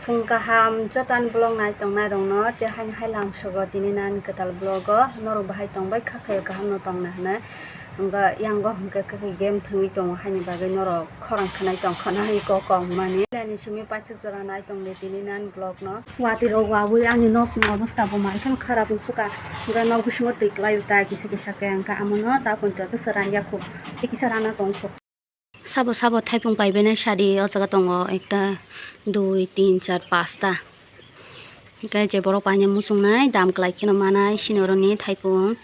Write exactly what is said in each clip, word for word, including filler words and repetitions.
Phung kaham joto ani vlog nai tongnai rokno, tei haini hai lamsogo tini nani kwtal vlog o norok bahai tongbai kha, khe kaham no tongna hwnwi. Hwnkhe yango hwnkhe kwkhwi game thwngwi tongo, haini bagwi norok khorang khwnai tongkha na hai kok kok mani. Ani simi paithak jora nai tongdi tini nani vlog no. Watwi rok wawi ani nok ni obostha bo mai kheno kharap wngsuka. Hwnkhe nok bisingo twi kwlai o tai kisa kisa khe, hwnkhe amo no ta poito kisa ranya kho, tei kisa rana tong kho. Sabo sabo thaipung paibainai sadi o jaga tongo, ekta, dui, tin, char, pasta. Hwnkhe je borok paina muchungnai dam kwlai kheno manai sini oroni thaipung.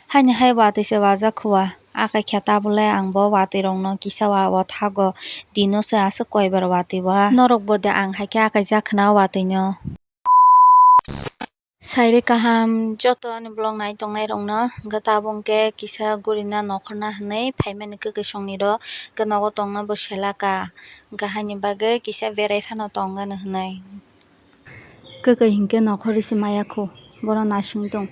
Haini hai watwi se wajak khuwa, akai khe tabule ang bo watwi rokno kisa wa o thago, dino se aswk koibar watwi wa. Norok bo de ang hai khe akai jak khna o watwi no. Sairi kaham joto ani vlog nai tongnai rokno, hwnkhe tabuk hwnkhe kisa gurina nokhorna hwnwi phaimani kwkwi songni rok, hwnkhe nogo tongna bo selaka, hwnkhe haini bagwi kisa berai phano tongani hwnwi. Kwkwi hinkhe nokhorwi se maya kho, bono naisingwi tong.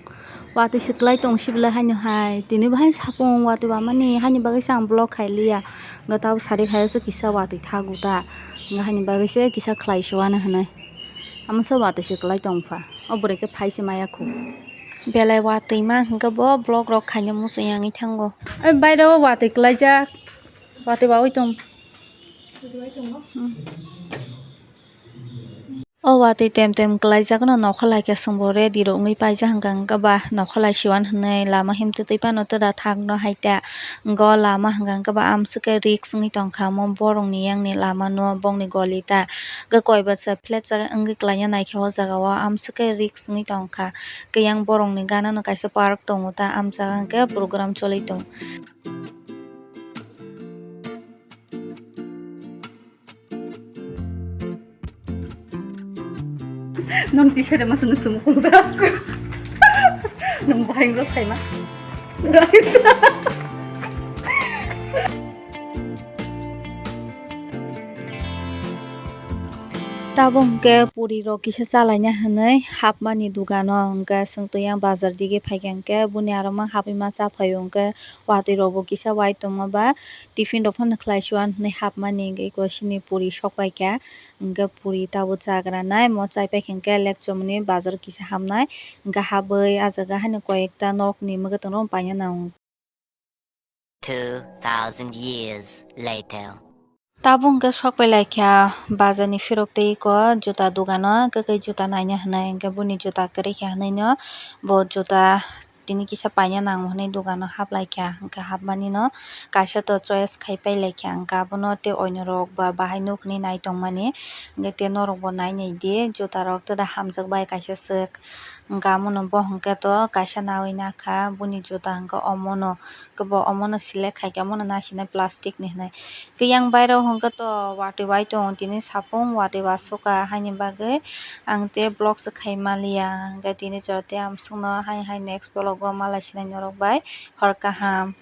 Watwi se kwlai tong sibole haino hai, tini bo haino sapung watwi wamani, haini bagwi se ang vlog khai liya. Hwnkhe tabuk sari khai o se kisa watwi thago ta, hwnkhe haini bagwi se kisa khlai se wani hwnwi. Amo se watwi se kwlai tong pha, o bwrwi khe phai se maya kho. Belai watwi ma hwnkhe bo vlog rok khaina muchung yangwi thango. Ai baire o watwi kwlaijak, watwi wawi tong. Hmm. O watwi tem tem kwlaijakno nokholai khe chwngbo ready rwngwi paijak hwnkha hwnkhe ba nokholai siwan hwnwi lama himtwtwi phano twda thakno hai ta. Hwnkhe o lama hwnkha hwnkhe ba amswk khe risk wngwi tongkha omo borokni yangni lamano bongni goli ta. Hwnkhe koiba sa flat sa wngwi kwlaina naikhe o jagao amswk khe risk wngwi tongkha. Hwnkhe yang borokni ganano kaisa park tongo ta, amjaga hwnkhe program choli tongo. Nong tisa de masa nung sumuk kung sa. Nung bahing lo sai ma. Tabuk hwnkhe puri rok kisa chalaina hwnwi hapmani dugano, hwnkhe chwng twi yang bazar dige phaikha hwnkhe buni aro ma hapwi ma cha phaio, hwnkhe watwi rok bo kisa wai tongma ba tiffin rok phano khlai siwan hwnwi hapmani, hwnkhe eko sini puri sok paikha. Hwnkhe puri tabuk chagra nai, mo chai paikha hwnkhe lekchomni bazar kisa hamnai, hwnkhe habwi ah jaga haino koi ekta norokni mwkhwtwng rok paina nango. Two thousand years later. Tabuk hwnkhe sok pai laikha bazar ni phirok tei eko juta dogano, hwnkhe khe juta naina hwnwi, hwnkhe buni juta kwrwi kha hwnwi no bo juta tini kisa paina nango hwnwi dogano hap laikha, hwnkhe hapmani no kaisa to choice khai pai laikha, hwnkhe abono tei oino rok ba bahai nukni nai tongmani, hwnkhe tei norok bo nai nai di juta rok tada hamjak bai kaisa swk, hwnkhe abono bo hwnkhe to kaisa nawi nakha buni juta hwnkhe omono, hwnkhe bo omono select khaikhe omono nasinai plastic ni hwnwi. Khe yang bairok hwnkhe to watwi wai tongo tini sapung watwi wasukha haini bagwi ang tei vlog se khai manliya, hwnkhe tini jora tei amsukno haini hai next vlog o malai sinai norok bai hor kaham.